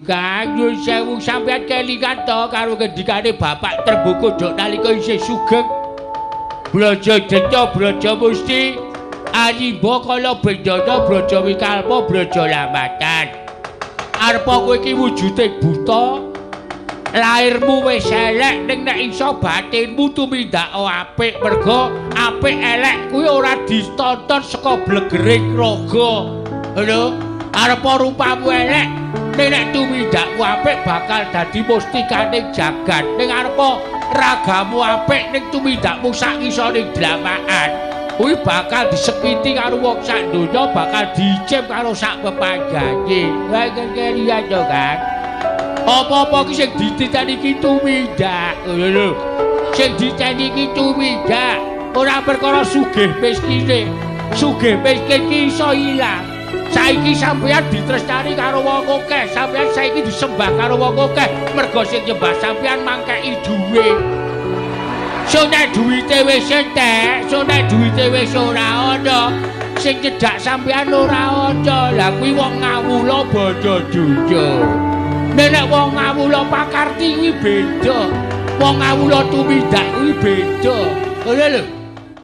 Kang, nyuwun sewu, sampeyan kelingan to karo ngendikane Bapak Tremboko dok nalika isih sugeng. Braja Denta, Braja Musti, Arimba kala bendana, Braja Wikalpa, Braja Lamatan. Arepa kowe iki wujude buta, lairmu wis elek, ning nek iso batinmu tumindak apik, merga apik elek kuwi ora ditonton saka blegering raga. Lho, arepa rupamu elek, ning nek tumindakmu apik bakal dadi mustikaning jagat. Ning arepa ragamu apik ning tumindakmu sak ngisore dlamakan, kuwi bakal disekiti karo wong sak donya, bakal diicim karo sak pepanggane. Wah, kelian to, Kang. Apa-apa ki sing dititeni iki tumindak. Lho lho. Sing dititeni iki tumindak, ora perkara sugih miskine. Sugih miskin ki iso ilang. Saiki sampeyan ditresnani karo wong akeh, sampeyan saiki disembah karo wong akeh, merga sing nyembah sampeyan mangkeki dhuwit. So nek duwite wis entek, so nek duwite wis ora ana, sing cedhak sampeyan ora ana. Lah kuwi wong ngawula bandha donya. Nek nek wong ngawula pakarti kuwi beda. Wong ngawula tumindak kuwi beda. Ngono lho.